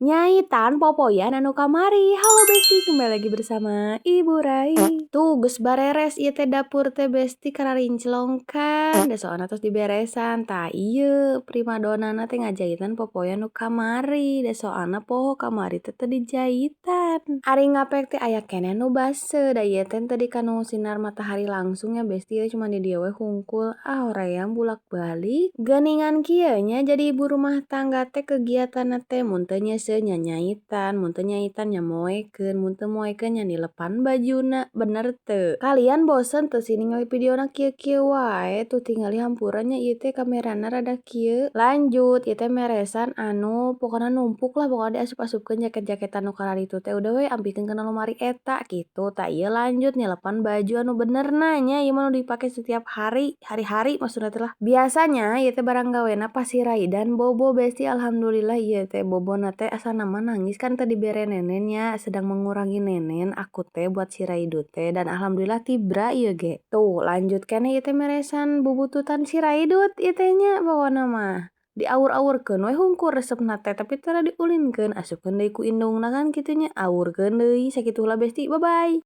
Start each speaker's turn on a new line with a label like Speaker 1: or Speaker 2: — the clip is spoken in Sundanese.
Speaker 1: Nyaitan popoean anu kamari. Halo Besti, kembali lagi bersama Ibu Rai. Tuh, geus bareres ieu teh dapur teh, Besti, kararinclongkan. Da soalna tos diberesan. Tah, ieu primadonana teh ngajaitan popoean nu kamari. Da soalna poho kamari teh teu dijaitan. Ari ngapek teh aya keneh nu baseuh. Da ieu teh teu dikanu sinar matahari langsung ya, Besti, ieu cuma di dieu we hungkul. Ah, hoream bulak-balik. Geuningan kieu nya jadi ibu rumah tangga teh kegiatanna teh mun teu nyeuseuh nya nyaitan, mun teu nyaitan nya moekeun, mun teu moekeun nya nilepan bajuna, bener teu? Kalian bosen teu sih ningali videona kieu-kieu wae? Tuh, tingali, hampura nya, ieu teh kamerana rada kieu. Lanjut, ieu teh meresan anu pokona numpuk lah, pokona diasup-asupkeun jaket-jaketan nu kararitu teh, udah we ampikeun kana lomari eta kitu. Tah, ieu lanjut nilepan baju anu benerna nya, ieu mah nu dipake setiap hari, hari-hari maksudna teh lah. Biasanya ieu teh barang gawena pas si Raidan bobo, Besti. Alhamdulillah ieu teh bobona teh asana mah nangis kan teu dibere nenen nya, sedang mengurangi nenen aku teh buat si Raidu teh, dan alhamdulillah tibra ieu ge. Tuh, lanjut keneh ieu teh meresan bubututan si Raidut ieu teh nya, pokona mah. Diawur-awurkeun we hungkul resepna teh, tapi tara diulinkeun, asupkeun deui ku indungna kan kitu nya, awurkeun deui. Sakitu heula, Besti, bye bye.